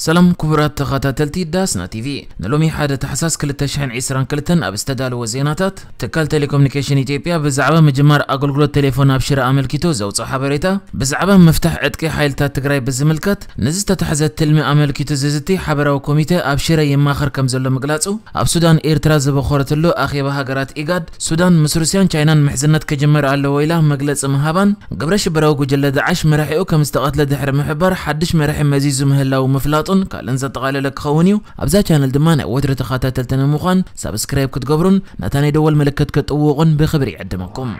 ሰላም ክቡራት ተኸታተልቲ ዳስና ቲቪ፣ ንሎሚ ሓደ ታሕሳስ ክልተ ሽሕን ዕስራን ክልተን ኣብ ዝተዳለወ ዜናታት፣ ትካል ቴሌኮሙኒኬሽን ኢትዮጵያ ብዛዕባ ምጅማር ኣገልግሎት ቴሌፎን ኣብ ሽረ ኣመልኪቱ ዘውፅኦ ሓበሬታ፣ ብዛዕባ ምፍታሕ ዕጥቂ ሓይልታት ትግራይ ብዝምልከት ንዝተታሕዘ ትልሚ ኣመልኪቱ ዝዝቲ ሓበራዊ ኮሚቴ ኣብ ሽረ ይማኸር ከም ዘሎ ምግላፁ፣ ኣብ ሱዳን ኤርትራ ዝበኾረትሉ ኣኼባ ሃገራት ኢጋድ፣ ሱዳን ምስ ሩስያን ቻይናን ምሕዝነት ክጅመር ኣለዎ ኢላ መግለፂ ምሃባን፣ ግብረ ሽበራዊ ጉጅለ ዳዕሽ መራሒኡ ከም ዝተቐትለ ድሕሪ ምሕባር ሓድሽ መራሒ መዚዙ ምህላው ምፍላጡን ካልእን ዘጠቓለለ ክኸውን እዩ። ኣብዛ ቻነል ድማ ናይ ወትሪ ተኸታተልቲ ንምዃን ሳብስክራይብ ክትገብሩን ነታ ናይ ደወል ምልክት ክትጥውቑን ብኽብሪ ይዕድመኩም።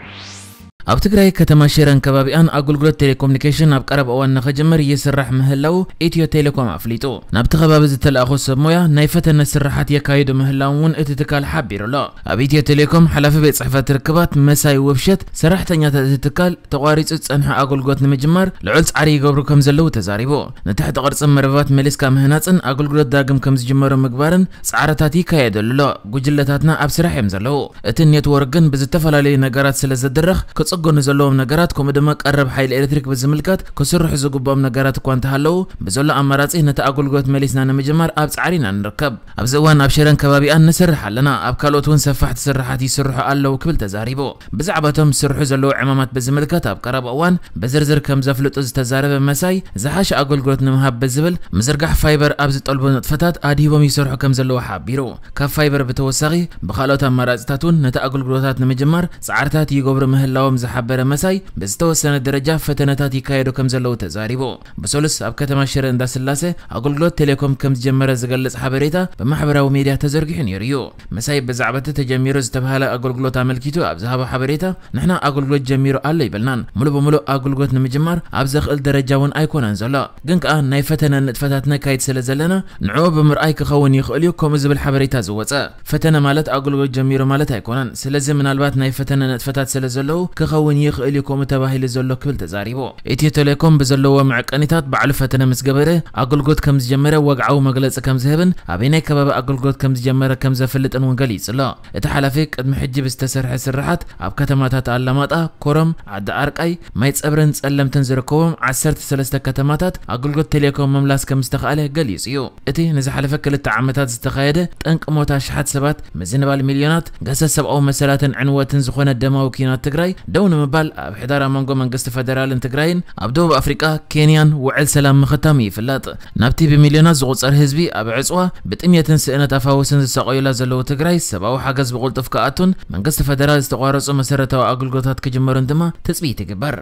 ኣብ ትግራይ ከተማ ሽረን ከባቢኣን ኣገልግሎት ቴሌኮሙኒኬሽን ኣብ ቀረባ እዋን ንኽጅምር ይስራሕ ምህላው ኢትዮ ቴሌኮም ኣፍሊጡ። ናብቲ ከባቢ ዝተለኣኹ ሰብ ሞያ ናይ ፈተነ ስራሓት የካይዱ ምህላዎም እውን እቲ ትካል ሓቢሩ ኣሎ። ኣብ ኢትዮ ቴሌኮም ሓላፊ ቤት ጽሕፈት ርክባት መሳይ ውብሸት፣ ሰራሕተኛታት እቲ ትካል ተቋሪጹ ዝጸንሐ ኣገልግሎት ንምጅማር ልዑል ጻዕሪ ይገብሩ ከም ዘለዉ ተዛሪቡ። ንትሕቲ ቅርጺ መርበባት መሊስካ ምህናጽን ኣገልግሎት ዳግም ከም ዝጅመሩ ምግባርን ጻዕርታት ይካየደሉ ኣሎ። ጉጅለታትና ኣብ ስራሕ እዮም ዘለዉ። እቲ ኔትወርክ ግን ብዝተፈላለዩ ነገራት ስለ ዝድረኽ፣ ክጽገኑ ዘለዎም ነገራት፣ ከምኡ ድማ ቀረብ ሓይሊ ኤሌክትሪክ ብዝምልከት ክስርሑ ዝግብኦም ነገራት እኳ እንተሃለዉ፣ ብዘሎ ኣማራጺ ነቲ ኣገልግሎት መሊስና ንምጅማር ኣብ ጻዕሪ ኢና ንርከብ። ኣብዚ እዋን ኣብ ሽረን ከባቢኣን ንሰርሕ ኣለና። ኣብ ካልኦት እውን ሰፋሕቲ ስራሓት ይስርሑ ኣለዉ ክብል ተዛሪቡ። ብዛዕባ እቶም ዝስርሑ ዘለዉ ዕማማት ብዝምልከት ኣብ ቀረባ እዋን ብዝርዝር ከም ዘፍልጡ ዝተዛረበ መሳይ፣ ዝሓሸ ኣገልግሎት ንምሃብ ብዝብል ምዝርጋሕ ፋይበር ኣብ ዝጠልቦ ንጥፈታት ኣድሂቦም ይሰርሑ ከም ዘለዉ ሓቢሩ። ካብ ፋይበር ብተወሳኺ ብኻልኦት ኣማራጺታት እውን ነቲ ኣገልግሎታት ንምጅማር ጻዕርታት ይገብሩ ምህላዎም ዝሓበረ መሳይ፣ ብዝተወሰነ ደረጃ ፈተነታት ይካየዱ ከም ዘለዉ ተዛሪቡ። ብሰሉስ ኣብ ከተማ ሽረ እንዳስላሴ ኣገልግሎት ቴሌኮም ከም ዝጀመረ ዝገልጽ ሓበሬታ ብማሕበራዊ ሜድያ ተዘርጊሑ ነይሩ እዩ። መሳይ ብዛዕባ እቲ ተጀሚሩ ዝተባህለ ኣገልግሎት ኣመልኪቱ ኣብ ዝሃቦ ሓበሬታ፣ ንሕና ኣገልግሎት ጀሚሩ ኣሎ ይበልናን፣ ሙሉ በሙሉ ኣገልግሎት ንምጅማር ኣብ ዘኽእል ደረጃ እውን ኣይኮነን ዘሎ። ግን ከኣ ናይ ፈተነ ንጥፈታት ነካይድ ስለ ዘለና፣ ንዕኡ ብምርኣይ ክኸውን ይኽእል እዩ ከምኡ ዝብል ሓበሬታ ዝወጸ። ፈተነ ማለት ኣገልግሎት ጀሚሩ ማለት ኣይኮነን። ስለዚ ምናልባት ናይ ፈተነ ንጥፈታት ስለ ዘለዉ ክኸውን ይኽእል እዩ ከምኡ ተባሂሉ ዘሎ ክብል ተዛሪቡ። ኢትዮ ቴሌኮም ብዘለዎ መዐቀኒታት ባዕሉ ፈተነ ምስ ገበረ ኣገልግሎት ከም ዝጀመረ ወግዓዊ መግለጺ ከም ዝህብን ኣበየናይ ከባቢ ኣገልግሎት ከም ዝጀመረ ከም ዘፍልጥን እውን ገሊጹ ኣሎ። እቲ ሓላፊ ቅድሚ ሕጂ ብዝተሰርሐ ስርሓት ኣብ ከተማታት ኣላማጣ፣ ኮረም፣ ዓዲ ኣርቃይ፣ ማይ ጸብርን ጸለምትን ዝርከቦም ዓሰርተ ሰለስተ ከተማታት ኣገልግሎት ቴሌኮም ምምላስ ከም ዝተኻእለ ገሊጹ እዩ። እቲ ንዝሓለፈ ክልተ ዓመታት ዝተኻየደ ጠንቂ ሞት ኣሽሓት ሰባት፣ ምዝንባል ሚልዮናት፣ ገሰስ ሰብኣዊ መሰላትን ዕንወትን ዝኾነ ደማዊ ኲናት ትግራይ ደው ንምባል ኣብ ሕዳር ኣብ መንጎ መንግስቲ ፈደራልን ትግራይን ኣብ ደቡብ ኣፍሪቃ፣ ኬንያን ውዕል ሰላም ምኽታሙ ይፍለጥ። ናብቲ ብሚልዮናት ዝቑጸር ህዝቢ ኣብ ዕጽዋ፣ ብጥምየትን ስእነት ኣፋውስን ዝሳቐዩላ ዘለዉ ትግራይ ሰብኣዊ ሓገዝ ብቕልጡፍ ክኣቱን መንግስቲ ፈደራል ዝተቋረጹ መሰረታዊ ኣገልግሎታት ክጅመሩን ድማ ትጽቢት ይግበር።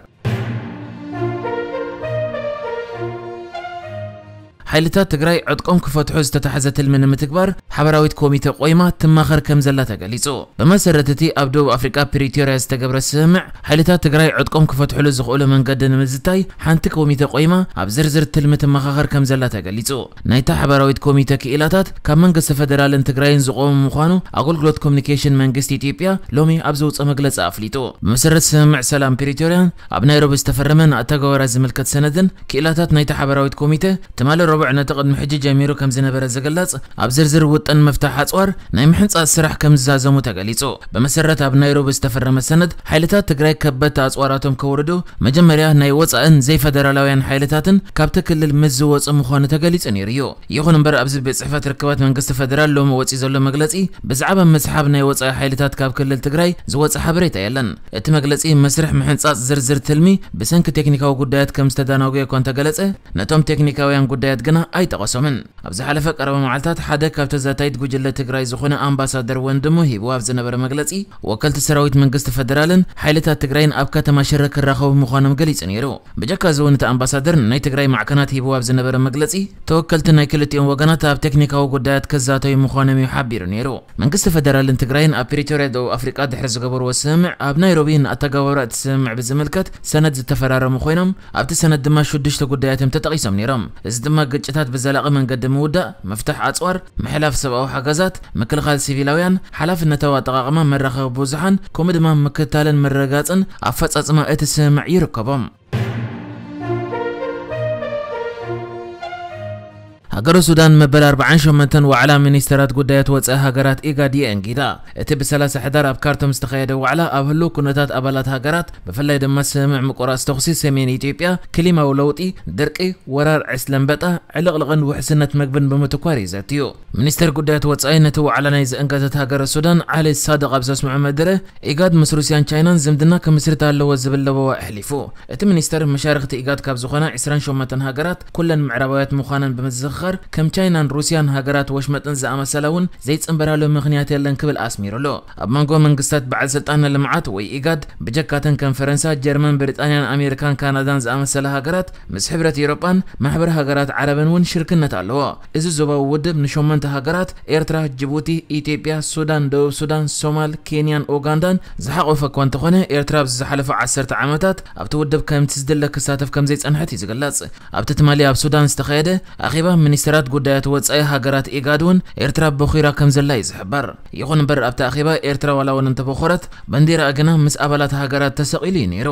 ሓይልታት ትግራይ ዕጥቆም ክፈትሑ ዝተታሕዘ ትልሚ ንምትግባር ሓበራዊት ኮሚተ ቆይማ ትማኸር ከም ዘላ ተገሊጹ። ብመሰረት እቲ ኣብ ደቡብ ኣፍሪቃ ፕሪቶርያ ዝተገብረ ስምምዕ፣ ሓይልታት ትግራይ ዕጥቆም ክፈትሕሉ ዝኽእሉ መንገዲ ንምዝታይ ሓንቲ ኮሚተ ቆይማ ኣብ ዝርዝር ትልሚ ትመኻኸር ከም ዘላ ተገሊጹ። ናይታ ሓበራዊት ኮሚተ ክኢላታት ካብ መንግስቲ ፈደራልን ትግራይን ዝቖሙ ምዃኑ ኣገልግሎት ኮሙኒኬሽን መንግስቲ ኢትዮጵያ ሎሚ ኣብ ዘውፅኦ መግለፂ ኣፍሊጡ። ብመሰረት ስምምዕ ሰላም ፕሪቶርያን ኣብ ናይሮቢ ዝተፈረመ ንኣተገባብራ ዝምልከት ሰነድን ክኢላታት ናይታ ሓበራዊት ኮሚተ ትማሊ ረቡዕ ነቲ ቅድሚ ሕጂ ጀሚሩ ከም ዝነበረ ዝግለጽ ኣብ ዝርዝር ውጥን ምፍታሕ ኣጽዋር ናይ ምሕንጻጽ ስራሕ ከም ዝዛዘሙ ተገሊጹ። ብመሰረት ኣብ ናይሮቢ ዝተፈረመ ሰነድ፣ ሓይልታት ትግራይ ከበድቲ ኣጽዋራቶም ከውርዱ መጀመርያ ናይ ወጻእን ዘይፈደራላውያን ሓይልታትን ካብቲ ክልል ምስ ዝወጹ ምዃኑ ተገሊጹ ነይሩ እዩ። ይኹን እምበር ኣብዚ ቤት ጽሕፈት ርክባት መንግስቲ ፈደራል ሎሚ ወጺኡ ዘሎ መግለጺ ብዛዕባ ምስሓብ ናይ ወጻኢ ሓይልታት ካብ ክልል ትግራይ ዝወጸ ሓበሬታ የለን። እቲ መግለጺ መስርሕ ምሕንጻጽ ዝርዝር ትልሚ ብሰንኪ ቴክኒካዊ ጉዳያት ከም ዝተዳናጎየ እኳ እንተገለጸ፣ ነቶም ቴክኒካውያን ጉዳያት ግና ኣይጠቐሶምን። ኣብ ዝሓለፈ ቀረባ መዓልታት ሓደ ካብ ተዛታይት ጉጅለ ትግራይ ዝኾነ ኣምባሳደር ወንድሙ ሂቡ ኣብ ዝነበረ መግለጺ፣ ወከልቲ ሰራዊት መንግስቲ ፈደራልን ሓይልታት ትግራይን ኣብ ከተማ ሽረ ክራኸቡ ምዃኖም ገሊጹ ነይሩ። ብጀካ እዚ እውን እቲ ኣምባሳደር ናይ ትግራይ ማዕከናት ሂቡ ኣብ ዝነበረ መግለጺ፣ ተወከልቲ ናይ ክልቲኦም ወገናት ኣብ ቴክኒካዊ ጉዳያት ክዛተዩ ምዃኖም እዩ ሓቢሩ ነይሩ። መንግስቲ ፈደራልን ትግራይን ኣብ ፕሪቶርያ ደቡብ ኣፍሪቃ ድሕሪ ዝገበርዎ ስምምዕ፣ ኣብ ናይሮቢ ንኣተገባብራ እቲ ስምምዕ ብዝምልከት ሰነድ ዝተፈራረሙ ኮይኖም፣ ኣብቲ ሰነድ ድማ ሽዱሽተ ጉዳያት እዮም ተጠቒሶም ነይሮም። እዚ ድማ ግጭታት ብዘላቒ መንገዲ ምውዳእ፣ ምፍታሕ ኣጽዋር፣ ምሕላፍ ሰብኣዊ ሓገዛት፣ ምክልኻል ሲቪላውያን፣ ሓላፍነታዊ ኣጠቓቕማ መራኸቢ ብዙሓን፣ ከምኡ ድማ ምክትታልን ምርግጋጽን ኣፈጻጽማ እቲ ስምምዕ ይርከቦም። ሃገረ ሱዳን መበል ኣርባዓን ሸሞንተን ዋዕላ ሚኒስተራት ጉዳያት ወጻኢ ሃገራት ኢጋድ የእንጊዳ። እቲ ብ30 ሕዳር ኣብ ካርቱም ዝተኻየደ ዋዕላ ኣብ ህሉው ኩነታት ኣባላት ሃገራት፣ ብፍላይ ድማ ስምምዕ ምቁራጽ ተኹሲ ሰሜን ኢትዮጵያ፣ ክሊማዊ ለውጢ፣ ድርቂ፣ ወራር ዕስለ ኣንበጣ፣ ዕልቕልቕን ውሕስነት መግብን ብምትኳር እዩ ዘትዩ። ሚኒስተር ጉዳያት ወጻኢ ነቲ ዋዕላ ናይ ዘእንገተት ሃገረ ሱዳን ዓሊ ሳድቕ ኣብ ዘስምዖ መደረ፣ ኢጋድ ምስ ሩስያን ቻይናን ዝምድና ክምስርት ኣለዎ ዝብል ለበዋ ኣሕሊፉ። እቲ ሚኒስተር መሻርኽቲ ኢጋድ ካብ ዝኾና ዕስራን ሸሞንተን ሃገራት ኩለን ምዕራባውያት ምዃነን ብምዝኽኻር፣ ከም ቻይናን ሩስያን ሃገራት ወሽመጥን ዝኣመሰላ እውን ዘይጽንበራሉ ምኽንያት የለን ክብል ኣስሚሩሉ። ኣብ መንጎ መንግስታት በዓል ስልጣን ልምዓት ወይ ኢጋድ ብጀካተን ከም ፈረንሳ፣ ጀርመን፣ ብሪጣንያን ኣሜሪካን ካናዳን ዝኣመሰላ ሃገራት ምስ ሕብረት ኤውሮጳን ማሕበር ሃገራት ዓረብን እውን ሽርክነት ኣለዎ። እዚ ዞባዊ ውድብ ንሸሞንተ ሃገራት ኤርትራ፣ ጅቡቲ፣ ኢትዮጵያ፣ ሱዳን፣ ደቡብ ሱዳን፣ ሶማል፣ ኬንያን ኡጋንዳን ዝሓቖፈ እኳ እንተኾነ፣ ኤርትራ ኣብዚ ዝሓለፈ ዓሰርተ ዓመታት ኣብቲ ውድብ ከምቲ ዝድለ ክሳተፍ ከም ዘይጸንሐት እዩ ዝግለጽ። ኣብቲ ትማሊ ኣብ ሱዳን ዝተኻየደ ኣኼባ ሚኒስተራት ጉዳያት ወጻኢ ሃገራት ኢጋድ እውን ኤርትራ ቦኺራ ከም ዘላ እዩ ዝሕበር። ይኹን እምበር ኣብቲ ኣኼባ ኤርትራ ዋላ እውን እንተቦኸረት፣ ባንዲራኣ ግና ምስ ኣባላት ሃገራት ተሰቒሉ እዩ ነይሩ።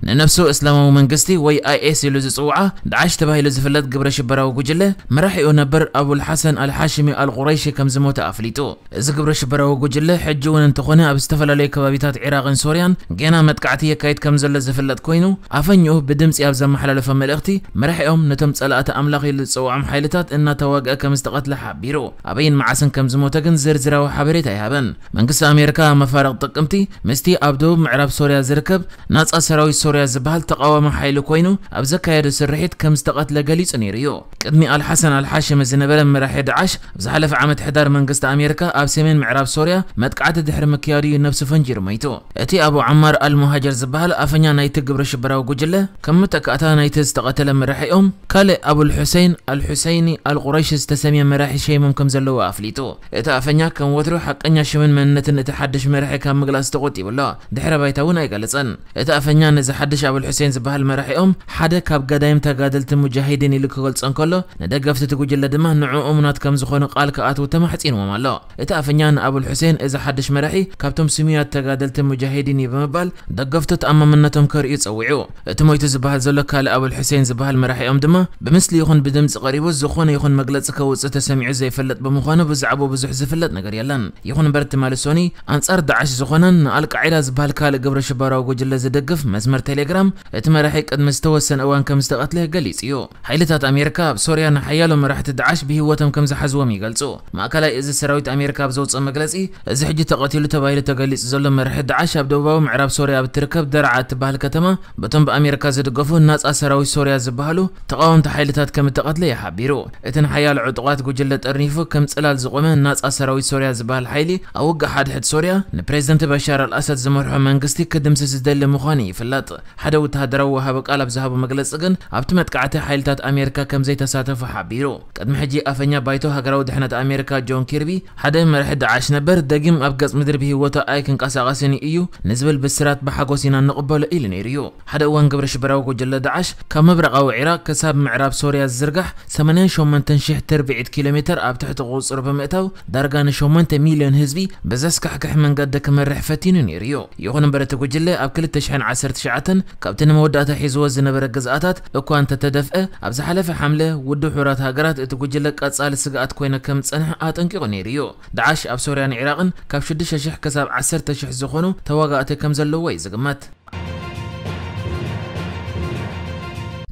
ንነብሱ እስላማዊ መንግስቲ ወይ ኣይኤስ ኢሉ ዝጽውዓ ዳዕሽ ተባሂሉ ዝፍለጥ ግብረ ሽበራዊ ጉጅለ መራሒኡ ነበር ኣቡል ሓሰን ኣልሓሽሚ ኣልቁረይሺ ከም ዝሞተ ኣፍሊጡ። እዚ ግብረ ሽበራዊ ጉጅለ ሕጂ እውን እንተኾነ ኣብ ዝተፈላለዩ ከባቢታት ዒራቕን ሶርያን ጌና መጥቃዕቲ የካይድ ከም ዘሎ ዝፍለጥ ኮይኑ፣ ኣፈኛኡ ብድምጺ ኣብ ዘመሓላለፎ መልእኽቲ፣ መራሒኦም ነቶም ጸላእቲ ኣምላኽ ኢሉ ዝጸውዖም ሓይልታት እናተዋግአ ከም ዝተቐትለ ሓቢሩ። ኣበይን መዓስን ከም ዝሞተ ግን ዝርዝራዊ ሓበሬታ ኣይሃበን። መንግስቲ ኣሜሪካ ኣብ መፋርቕ ጥቅምቲ ምስቲ ኣብ ደቡብ ምዕራብ ሶርያ ዝርከብ ናጻ ሰራዊት ሶርያ ዝበሃል ተቓዋሚ ሓይሊ ኮይኑ ኣብ ዘካየዶ ስርሒት ከም ዝተቐትለ ገሊጹ ነይሩ እዩ። ቅድሚ ኣልሓሰን ኣልሓሽም ዝነበረ መራሒ ዳዕሽ፣ ኣብ ዝሓለፈ ዓመት ሕዳር መንግስቲ ኣሜሪካ ኣብ ሰሜን ምዕራብ ሶርያ መጥቃዕቲ ድሕሪ ምክያዱ እዩ ነብሱ ፈንጂሩ መይቱ። እቲ ኣቡ ዓማር ኣልሙሃጀር ዝበሃል ኣፈኛ ናይቲ ግብረ ሽበራዊ ጉጅለ፣ ከም መተካእታ ናይቲ ዝተቐተለ መራሒኦም፣ ካልእ ኣቡል ሑሰይን ኣልሑሰይኒ ኣልቁረይሺ ዝተሰምየ መራሒ ሸይሞም ከም ዘለዉ ኣፍሊጡ። እቲ ኣፈኛ ከም ወትሩ ሓቀኛ ሽምን መንነትን እቲ ሓድሽ መራሒ ካብ ምግላጽ ተቖጢቡ ኣሎ። ድሕረ ባይታ እውን ኣይገለጸን። እቲ ኣፈኛ ነዚ ሓድሽ ኣቡል ሑሴን ዝበሃል መራሒኦም ሓደ ካብ ገዳይም ተጋደልቲ ሙጃሂዲን ኢሉ ክገልጾ እንከሎ፣ ንደገፍቲ እቲ ጉጅለ ድማ ንዕኡ እሙናት ከም ዝኾኑ ቃል ክኣትዉ ተማሕጺንዎም ኣሎ። እቲ ኣፈኛ ንኣቡል ሑሴን እዚ ሓድሽ መራሒ ካብቶም ስሙያት ተጋደልቲ ሙጃሂዲን እዩ ብምባል ደገፍቱ ተኣማምነቶም ከርእዩ ጸዊዑ። እቲ ሞይቱ ዝበሃል ዘሎ ካልእ ኣቡል ሑሴን ዝበሃል መራሒኦም ድማ ብምስሊ ይኹን ብድምጺ ቀሪቡ ዝኾነ ይኹን መግለጺ ከውጽእ ተሰሚዑ ዘይፈልጥ ብምዃኑ ብዛዕባኡ ብዙሕ ዝፍለጥ ነገር የለን። ይኹን እምበር ትማሊ ሶኒ ኣንጻር ዳዕሽ ዝኾነን ንኣልቃዒዳ ዝበሃል ካልእ ግብረ ሽበራዊ ጉጅለ ዝድግፍ መስመር ቴሌግራም እቲ መራሒ ቅድሚ ዝተወሰነ እዋን ከም ዝተቐትለ ገሊጹ እዩ። ሓይልታት ኣሜሪካ ኣብ ሶርያ ንሓያሎ መራሕቲ ዳዕሽ ብህይወቶም ከም ዝሓዝዎም ይገልጹ። ማእከላይ እዚ ሰራዊት ኣሜሪካ ኣብ ዘውጽኦ መግለጺ፣ እዚ ሕጂ ተቐቲሉ ተባሂሉ ተገሊጹ ዘሎ መራሒ ዳዕሽ ኣብ ደቡባዊ ምዕራብ ሶርያ ኣብ እትርከብ ደርዓ እትበሃል ከተማ በቶም ብኣሜሪካ ዝድገፉ ናጻ ሰራዊት ሶርያ ዝበሃሉ ተቓወምቲ ሓይልታት ከም እተቐትለ እዩ ሓቢሩ። እቲ ንሓያሎ ዕጡቓት ጉጅለ ጠርኒፉ ከም ጽላል ዝቖመ ናጻ ሰራዊት ሶርያ ዝበሃል ሓይሊ ኣብ ውግእ ሓድሕድ ሶርያ ንፕሬዝደንት በሻር ኣልኣሳድ ዝመርሖ መንግስቲ ክድምስስ ዝደሊ ምዃኑ ይፍለጥ። ሓደ ወተሃደራዊ ወሃቢ ቃል ኣብ ዝሃቦ መግለጺ ግን ኣብቲ መጥቃዕቲ ሓይልታት ኣሜሪካ ከም ዘይተሳተፉ ሓቢሩ። ቅድሚ ሕጂ ኣፈኛ ባይቶ ሃገራዊ ድሕነት ኣሜሪካ ጆን ኪርቢ፣ ሓደ መራሒ ዳዕሽ ነበር ደጊም ኣብ ገጽ ምድሪ ብህይወቱ ኣይክንቀሳቐስን እዩ ንዝብል ብስራት ብሓጎስ ኢና እንቕበሎ ኢሉ ነይሩ እዩ። ሓደ እዋን ግብረ ሽበራዊ ጉጅለ ዳዕሽ ካብ ምብራቓዊ ዒራቕ ክሳብ ምዕራብ ሶርያ ዝዝርጋሕ ሰማንያን ሸሞንተን ሽሕ ትርብዒት ኪሎ ሜተር ኣብ ትሕቲ ቁጽሩ ብምእታው ዳርጋ ንሸሞንተ ሚልዮን ህዝቢ ብዘስካሕክሕ መንገዲ ክመርሕ ፈቲኑ ነይሩ እዩ። ይኹን እምበር እቲ ጉጅለ ኣብ ክልተ ሽሕን ዓሰርተ ትሽዓተን ካብቲ ንመወዳእታ ሒዝዎ ዝነበረ ግዝኣታት እኳ እንተተደፍአ፣ ኣብ ዝሓለፈ ሓምለ ውድብ ሕቡራት ሃገራት እቲ ጉጅለ ቀጻሊ ስግኣት ኮይነ ከም ዝጸንሐ ኣጠንቂቑ ነይሩ እዩ። ዳዕሽ ኣብ ሶርያን ዒራቕን ካብ ሽዱሽተ ሽሕ ክሳብ ዓሰርተ ሽሕ ዝኾኑ ተዋጋእቲ ከም ዘለዎ እዩ ዝግመት።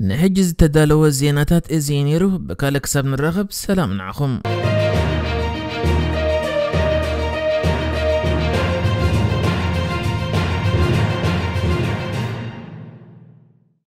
ንሕጂ ዝተዳለወ ዜናታት እዚ እዩ ነይሩ። ብካልእ ክሳብ ንራኸብ ሰላም ንዓኹም።